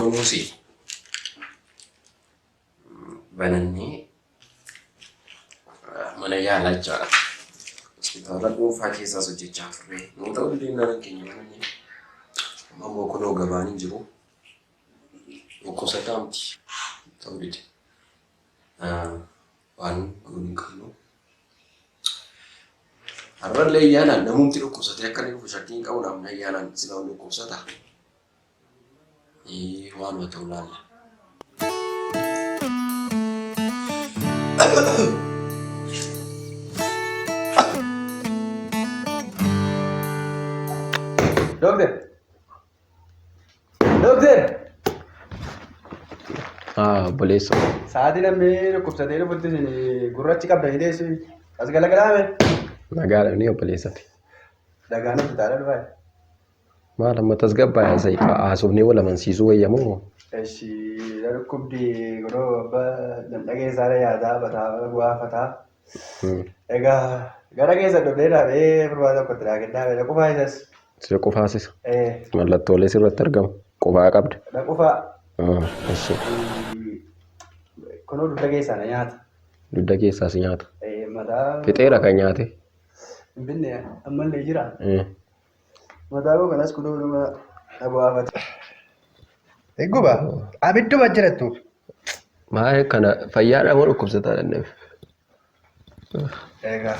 Goonuusi banannee mana yaalaa jechaadha. Hospitaala dhuunfaa keessaas hojjechaa turre. Nuu ta'uu didee keenya banannee. Amma immoo kunoo gabaan hin jiru. Dhukkubsataa miti. Ta'uu dide. Waan goonu hin qabnu. Har'allee ayyaanaan namumti dhukkubsatee akka inni dhufu shakkii hin qabu namni ayyaanaan silaa dhukkubsata. Waanuma ta'u laalla. Doktor. Doktor. Obboleessa. Sa'aatii namni dhukkubsatee dhufutti isin gurrachi qabdanii teessu. As galagalaame. Nagaadha ni obboleessati. Dhagaan hospitaala dhufaa. Maal amma tasgabbaa'aa isa haasofnee wal amansiisuu wayyamoo? Eshi dhukkubdi godhoo abbaa dandhageessaa yaadaa bataa bu'aafataa. Egaa gara keessa dhufnee dhaabee furmaata tokkotti naa kennaa na qufaa isas. Si qufaasisa. Mallattoolee sirratti argamu. Qufaa qabda. Na qufaa. Eshi. Kunoo dugda keessaa na nyaata. Dugda keessaa si nyaata. Mataa. Fixeera kan nyaate. Hin binne ammallee jira. Mataa koo kanas kunoo nama na bu'aafata. Guba abidduma jirattu. Maal kana fayyaadha moo dhukkubsataa danda'e? Egaa.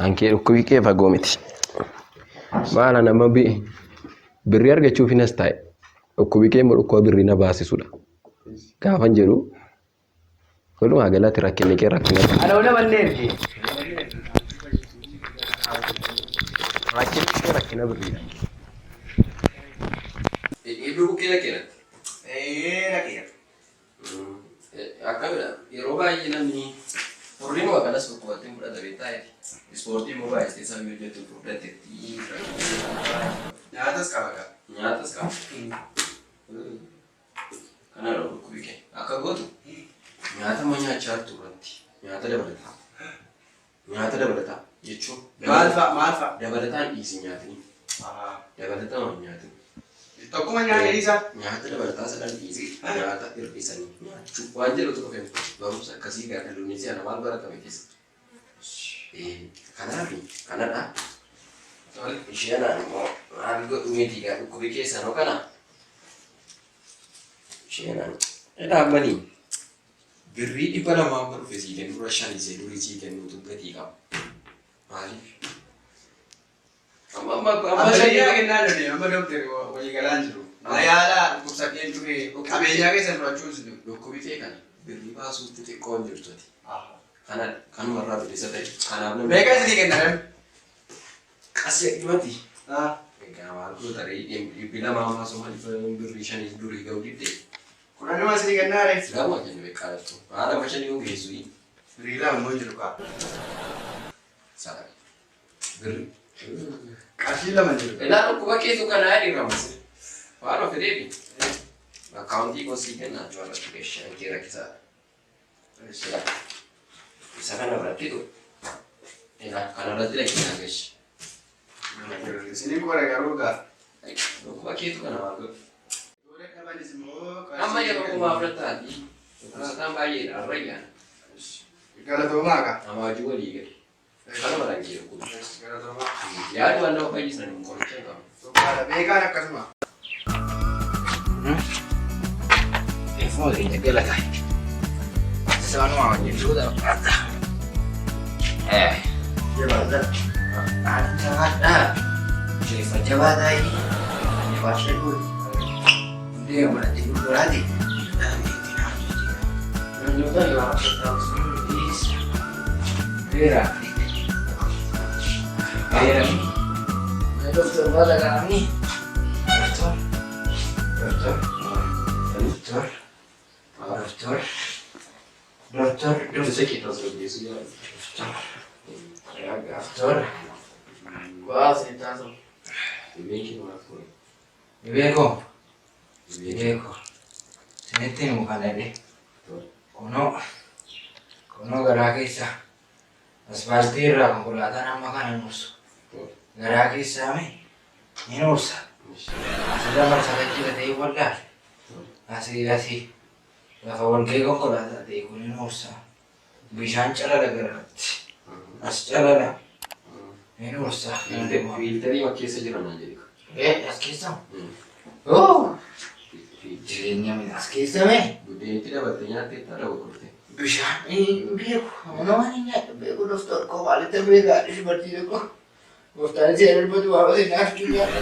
Ankee dhukkubii kee fagoo miti. Maala nama birrii argachuuf hin as taa'e. Dhukkubii kee immoo dhukkuba birrii na baasisudha. Gaafan jedhu walumaa galatti rakkinni kee rakkina. Ana nama illee erge. Rakkinni kee rakkina birriidha. Iddoo bukkee dhaqeeratti. Ee dhaqeera. Akkamidha yeroo baay'ee namni furriin waa kanas dhukkubatti fudhata beektaa ispoortii immoo baay'istee sababii hojjettu furdatteetti. Nyaatas qaba gaa. Nyaatas qaba. Kanadha dhukkubi kee. Akka gootu nyaata amma nyaachaa jirtu irratti nyaata dabalataa. Nyaata dabalataa jechuun Maal fa'a maal fa'a? dabalataan dhiisi nyaatni. Dabalataan hin nyaatin. Tokkuma nyaata dhiisaa. Nyaata dabalataa sadan dhiisi nyaata hir'isanii nyaachuu waan jedhu tokko kennu barumsa akkasii gaa dhaloonni si'ana maal baratame keessa. Kanaaf kanadha. Isheenaan immoo maal godhu miti gaa dhukkubi keessanoo kana. Isheenaan dhaabbanii birrii 200 amma dhufe sii kennu irra shan isee durii sii kennuutu gatii qaba. Maaliif? Amma amma amma Amma kennaa jirti amma doktari walii galaan jiru. Mana yaalaa dhukkubsadheen dhufe qabeenyaa keessa fudhachuun si dhufe. Dhukkubi kee kana birrii baasuutti xiqqoo hin jirtu ati. Kana kanumarraa bilisa ta'e kanaaf namni. Meeqa isinii kenna namni? Qasee dhimati. Egaa maal goota ree 200 ammaa soma birrii shanii durii ga'uu didde. Kudhanuma isinii kennaa ree? Lama kennu beekaa jirtu. Haadha amma shanii yoo geessu. Birrii lama immoo jiru kaa. Sana. Birrii. Qarshii lama jiru. Ilaa dhukkuba keetu kanaa jedhamas. Waan of deebi. Akkaawuntii koo sii kennaa irratti gashaan kee rakkisaadha. Isa kana irratti tu. Ilaa kana irratti rakkisaa gashi. Isinii qora garuu gaa. Dhukkuba keetu kana maal godhu? Dhabanis immoo Amma yeroo kumaa fudhattaati. Dhukkubsataan baay'eedha har'ayyaan. Galatoomaa gaa. Nama hojii walii gadi. Kanuma dhaan kee dhukkuba. Galatoomaa. Yaadu waan nama fayyisan hin qoricha hin qabu. Dhugaadha beekaan akkasuma. Eefuma keenya galata. Isaanuma hojjechuudha. Jabaadha. Jabaadha. Reeffa jabaadha. Jabaadha. Hundee manatti gurguraati. Beera. Beera. Doktor maal dhaga'amni? Doktor. Doktor. Doktor. Doktor. Doktor. Isa kee tasgabbeessuu jaalladha. Doktor. Dhibeen kee maal ture? Dhibee koo. Dhibee koo. Isinitti himu kana jedhee. Kunoo. Kunoo garaa keessa. Asfaaltii irraa konkolaataan amma kana nuursu. Garaa keessaa mi? Ni nuursa. Asirra marsa kan jira ta'ee wallaale. Asii asii lafa walgahii konkolaataa ta'e kun hin uursa. Bishaan calala garaatti. As calala. Hin uursa. Fiiltarii keessa jira naan jedhe. As keessa? Oo! Jireenya miti as keessa mee? Buddeenitti dabaltee nyaattee ta'a dabalte. Bishaan hin beeku. Nama waan hin nyaadhu beeku doktor koo maalitti beekaa dhisu barsiisa koo. Gooftaan si darbatu waa osoo nyaachuu nyaadha.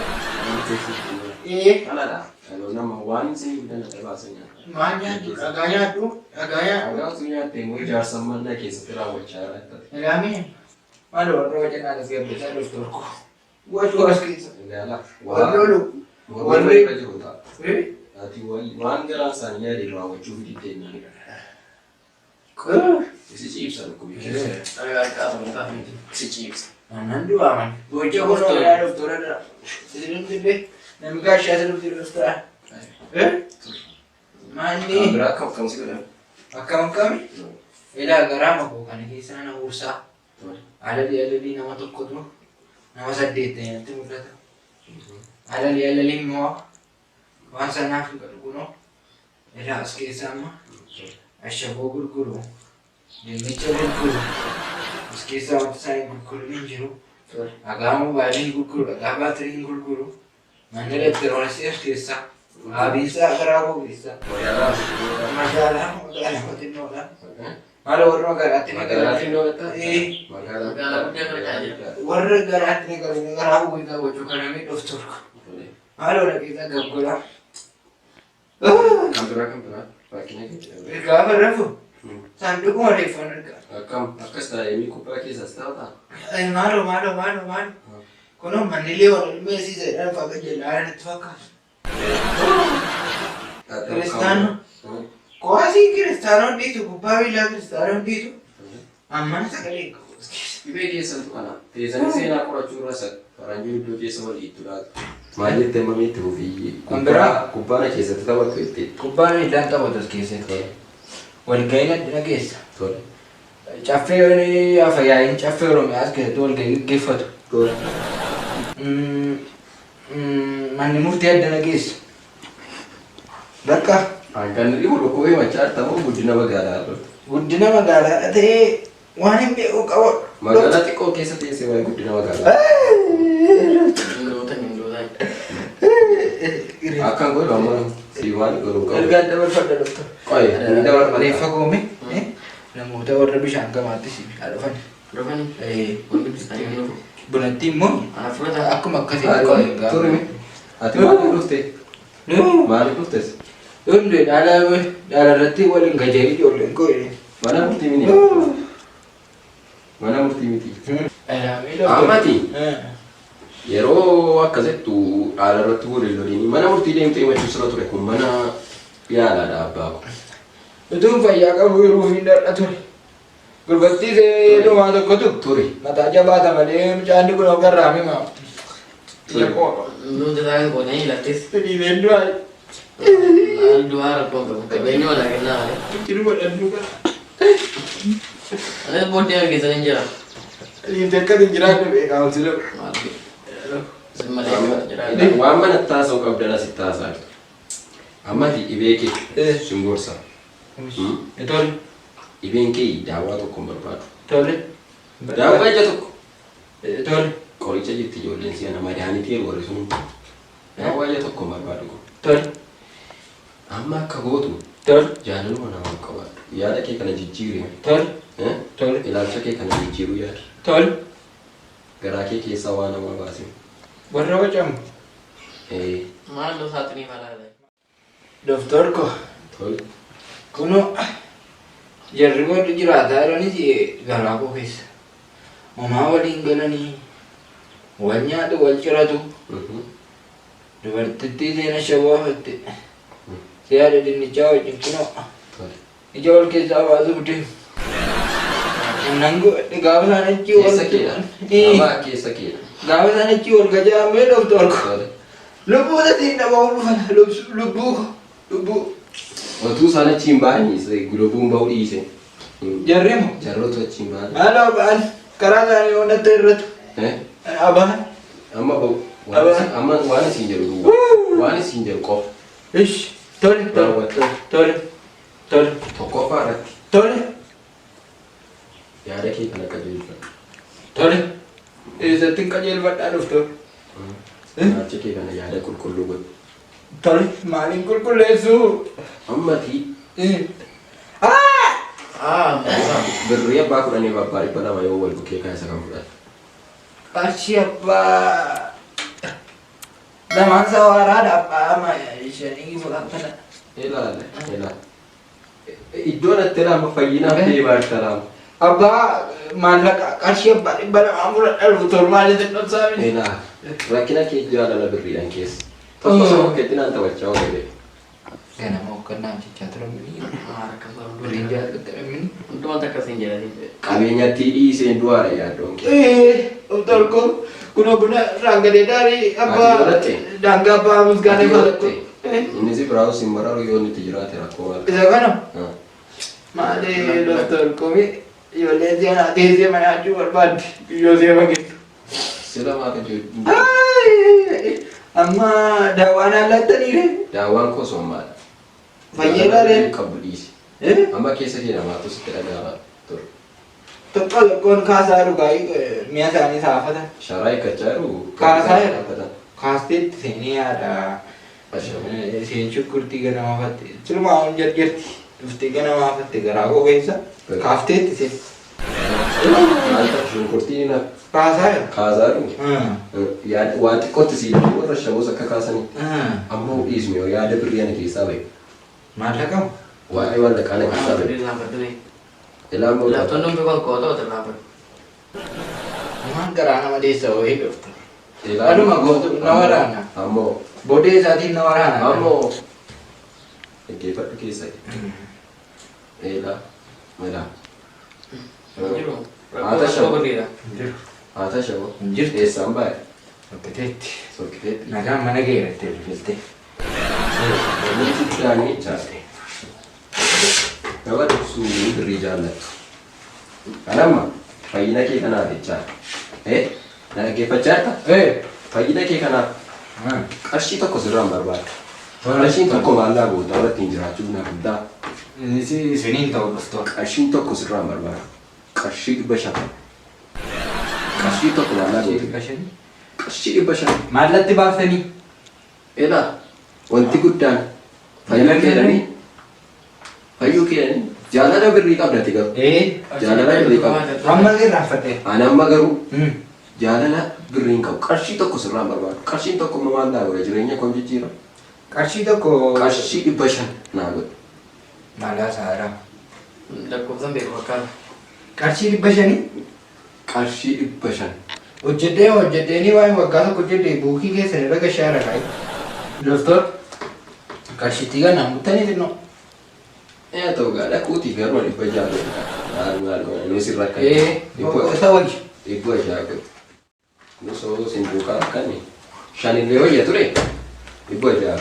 Dhaladha. Dhaloo nama waan isin fidan adda baasan nyaata. Maal nyaadhu? Dhagaa nyaadhu? Dhagaa nyaadhu? Dhagaa utuu nyaattee immoo ijaarsa mana keessatti raawwachaa jirta. Ilaami. Maal warra wacanaan as gabbisaa doktor koo. Wacuu as keessa. Ilaala. Warri olu. Warri irra jiru ta'a. Ati waan garaa isaanii yaade raawwachuuf diddeenyaanidha. Si ciibsa dhukkubi keessa. Si ciibsa. Annan du'aaman. Gocha kunoo yaa doktora dha. Isin dhibbe namni gaashaa si dhufti doktora. Maalli Biraa akkam akkam si godhan? Akkam akkami? Ilaa garaa makoo kana keessaa na uursaa. Alalii alalii nama tokkotu nama saddeet ta'e natti mul'ata. Alalii alalii immoo waan sanaaf hin qabu kunoo. Ilaa as keessa amma ashaboo gurguru, dinnicha gurguru, as keessaa wanta isaan hin gurgurin hin jiru. Dhagaa moobaayilii hin gurguru, dhagaa baatirii hin gurguru. Manni elektirooniksii as keessaa. Aabiinsaa garaa koo keessaa. Magaalaa magaalaa xinnoodha. Maal warra magaalaatti na Magaalaa galan? xinnoo jettaa? Ee. Magaalaa guddaa kana caalaa. Warra garaatti na galan garaa koo keessaa gochuu kana miidhuuf turku. Maal warra keessaa gaggola. Kan biraa kan biraa rakkina keetti. Gaafa rafu saanduquma reeffaan argaa. Akkam akkas taa'ee kubbaa keessas taa'aa? Maaloo maaloo maaloo maaloo. Kunoo mannillee warra ilmeessiisa jedhan faga jalaa natti fakkaatu. Kiristaanoo. Kuwaasii kiristaanoo dhiitu kubbaa miilaa kiristaanoo dhiitu. Ammana sagalee hin qabu. Dhibee keessantu kana teessanii seenaa qorachuu irra faranjii iddoo keessa wal hiittu laata. Maal jettee mamiitti fufii? Kan biraa? Kubbaa na keessatti taphattu jettee. Kubbaa miilaan taphatu as keessatti. Walga'iin addina keessa. Tole. Caffee afayaa'iin caffee Oromiyaa as keessatti walga'ii gaggeeffatu. Tole. Manni murtii addana keessa. Bakka Kan dhibu dhukkubee machaa ta'uu guddina magaalaa irratti. Guddina magaalaa ta'ee waan hin beeku qabu. Magaalaa xiqqoo keessa teessee waa'ee guddina magaalaa. Hindoota hindoota. Akkan godhu amma si waan godhu qabu. Ergaan dabarfadha doktor. Qoye ni dabarfata. Reeffa koome namoota warra bishaan gamaatti si haa dhufan. Dhufani. Wanti bishaan dhufu. Bunatti immoo Ana fudhata. Akkuma akkasii Qoye turime. Ati maaliif dhufte? Maaliif dhuftes? Hundi dhaala dhaala irratti waliin gajee ijoolleen koo. Mana murtii miti. Mana murtii miti. Ammati yeroo akkasittu dhaala irratti waliin loliin mana murtii deemtee himachuu sirra ture kun mana yaalaadha abbaa ko. Utuun fayyaa qabu yeroo hin dhadha ture. Gurbattii dhumaa tokkotu Ture. Mataa jabaata malee mucaan kun of garraami maa. Nuti taa'ee goonee ilattis. Dhiibeen du'aa. Maal du'aa rakkoon qabu. Qabeenyi walaa kennaa malee. Jiru godhadhu kana. Anis booddee argisan hin jira. Dhiibdee akkas hin jiraanne beekaa ol sila. Maal sin malee jiraata. Waan mana taasisuu qabdan asitti taasaa jirtu. Ammati dhibee kee sin gorsa. Tole. Dhibeen kee daawwaa tokko hin barbaadu. Tole. Daawwaa ija tokko. Tole. Qoricha jirti ijoolleen si'ana madaanitii warri sun. Daawwaa ija tokko hin barbaadu. Tole. Amma akka gootu Tole. jaalaluma namaaf qabaadhu. Yaada kee kana jijjiiri. Tole. Tole. Ilaalcha kee kana jijjiiruu yaadi. Tole. Garaa kee keessaa waa namaa baasi. Warra wacamu. Maal loo saaxinii falaa. Doktor ko. Tole. Kunoo jarri warri jiraataa jiranis garaa koo keessa. Homaa waliin galanii wal nyaatu wal ciratu. Dubartittii seena shawaa uffatte. Siyaada dinnichaa wajjin kunoo Tole. Ija wal keessaa baasuuf deemu. Annan godhe gaafa isaan achi wal Keessa keedha. Amma keessa keedha. Gaafa isaan achi wal gajaamee doktor ko. Tole. Lubbuu isatiin dhabamuu dhufan lubbuu lubbuu. Otuu isaan achi hin bahan lubbuun bahuu dhiise. Jarri moo? Jarrotu achi hin bahan. Maaloo ba'an karaa isaanii onnatti irratti. Abaan. Amma bahu. Amma waan isin jedhu duwwaa. Waan isin jedhu qofa. Ish. Tole tole Raawwatta. tole tole Tokkoffaa irratti tole yaada kee kana qajeelfadhu. tole. Eessatti hin qajeelfadhaa dhuftu? Ilaalcha kee kana yaada qulqulluu godhu. Tole maaliin qulqulleessuu? Ammatii Ah! Birrii abbaa 10f abbaa 200 yoo wal bukkee kaa'e isa kam fudhata? Qarshii abbaa lamaan isaa waaraadha abbaa ama shanii fudhatana. Ilaali ilaali. Iddoo natti ilaama fayyinaaf deemaa jirta laama. Abbaa maallaqa qarshii abbaa 200 fudhadha dhufu torbaanii xiqqoonsaa miti. Ilaali rakkina kee jaalala birriidhaan keessa. Tokko sama keetti naan taphachaa oole. Ganama hoggannaa jechaa ture mini. Birriin jaalladha mini. Hundumatti akkasiin jedhanii. Qabeenyatti dhiiseen du'aadha yaaddoon kee. Ee, Obbo kunoo buna raangadee daarii abbaa Ati godhatte? daangaa abbaa musgaanee Ati godhatte. godhatte? Inni si biraa sin mararu yoo inni itti jiraate rakkoo maal? Isa kana Ah. maali doktor komi ijoolleen seenaa teessee mana nyaachuu barbaaddi iyyoo seema geessu. Sila maal jiru? Amma daawwaan allattaniire Daawwaan koo sommaadha. fayyeedhaare. Qabdu dhiisi. Amma keessa kee namaatu sitti dhaga'ama ture. Tokko tokkoon kaasaa dhugaa mi'a isaanii saafata. Sharaa hiikkachaa jiru. Kaasaa jira. Kaasteetti seenee yaada. Ashabu. Isheen shukkurtii ganama fatte. Silumaa on jarjarti. Dhuftee ganama fatte garaa koo keessa kaafteetti seen. Maal ta'a shunkurtiin na Kaasaa jira. kaasaa jiru. Yaada waa xiqqootti sii warra shaboos akka kaasanitti. Amma dhiisnu yoo yaada birrii ana keessaa bahe. Maallaqa Waa'ee maallaqaa ana keessaa bahe. Ilaa immoo Laaftoon dhumbi konkolaataa irraa Waan garaa nama deessa wayii dhuftu. Ilaa Anuma gootu na waraana. Ammoo Boodee isaatiin na waraana. ammoo dhaggeeffadhu keessa. Ilaa ilaa. Jiru. Haata shabu. Birriidha. Jiru. Haata shaboo. Hin jirtu. Eessaan bahe? Sokkiteetti. Sokkiteetti. Nagaan mana geerattee bilbilte. Inni guddaanii jaalle. Nama dhibsuu birrii jaallattu. Kanamma fayyina kee kanaaf jechaa. Na dhaggeeffachaa jirta? Ee. Fayyina kee kanaaf qarshii tokko sirraa hin barbaadu. Qarshiin tokko maallaa goota irratti ittiin jiraachuuf na guddaa. Isiniin ta'u dhuftu. Qarshiin tokko sirraa hin barbaadu. Qarshii 500. Qarshii tokko maallaa goota. Qarshii 500. Maallatti baaftanii? Ilaa wanti guddaan fayyuu keedhanii fayyuu keedhanii jaalala birrii qabdati garuu. Ee. Jaalala birrii qabda. Amma irraanfadhe. Ani amma garuu jaalala birrii hin qabu. Qarshii tokko sirraa hin barbaadu. Qarshiin tokko immoo maal naa godha jireenya koo jijjiira. Qarshii tokko. Qarshii 500 naa godha. Maalaa saaraa. Lakkoofsan beeku fakkaata. Qarshii 500? Qarshii 500. Hojjedhee hojjedheenii waa'ee waggaa tokko hojjedhee buukii keessan irra gashaa irra kaa'i. Doktor qarshiitti ganaan buttanii xinnoo. Yaa ta'u gaa dhaquutii garuu 600 godha. Maal maal godha nus irra akka. Ee isa wayya. 600 godha. Nus hoo sin duukaa akkanni shanillee wayya ture 600 godha.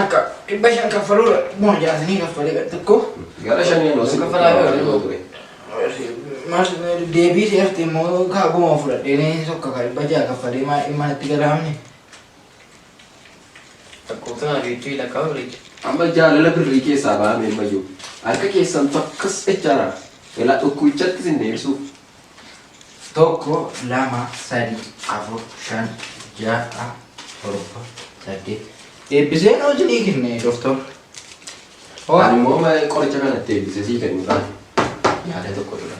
Akka 500 kaffaluudha moo jaasanii kaffalee gad tokko. Gara shanii nus Kaffalaa yoo ture. Maal deebii seerti immoo kaabuma fudhadhee tokko ka 600 kaffalee manatti galaamne. Lakkoofsan ariitii lakkaa'u biricha. Amma jaalala birrii keessaa ba'ame ammayyuu harka keessan tokkos jechaadha. Ilaa dhukkubichatti sin deebisuuf. 1 2 3 4 5 6 7 8 Eebbiseen hojii ni kenne doktor. Ani immoo qoricha kanatti eebbisee sii kennuudhaan yaada tokko tura.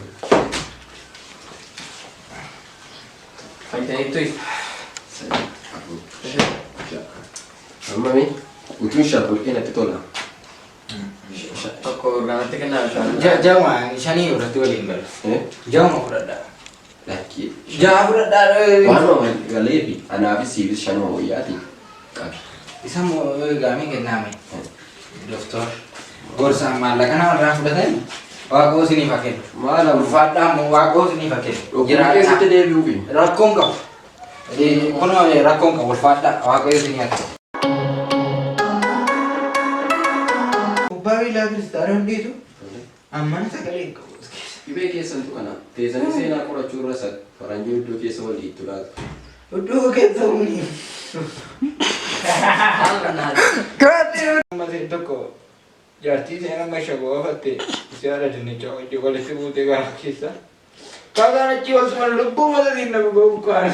Fayyadaniittu 3 4 5 6. Amma mee utuun shan holqee natti tola. Tokko lamatti kennaa bishaan. Ja'uma shanii irratti waliin galu. Ja'uma fudhadhaa. Lakkii. Ja'a fudhadhaa. Waanuma galee fi anaafis siifis shanuma wayyaati qabi. Isa immoo gaamii kennaame. Doktor gorsaan maallaqa namarraa fudhatanii waaqoo isiniif haa kennu. Maal amma? Ulfaadhaa immoo waaqoo isiniif haa kennu. Dhukkuba keessatti deebi'uufi. Rakkoon qabu. Kunoo rakkoon qabu ulfaadhaa waaqayyo isinii haa kennu. Kubbaa miilaa kiristaanaa hundeetu ammana sagalee hin qabu. Dhibee keessantu kana teessanii seenaa qorachuu irra isa faranjii iddoo keessa wal dhiittu laata. Iddoo keessa humni. Amma tokko Jaartii isheen amma shaboo hafatte ishee haadha dinnichaa wajjin walitti buutee gaara keessa. Kaakaan achii ol suman lubbuu matatiin nama ga'u kaan.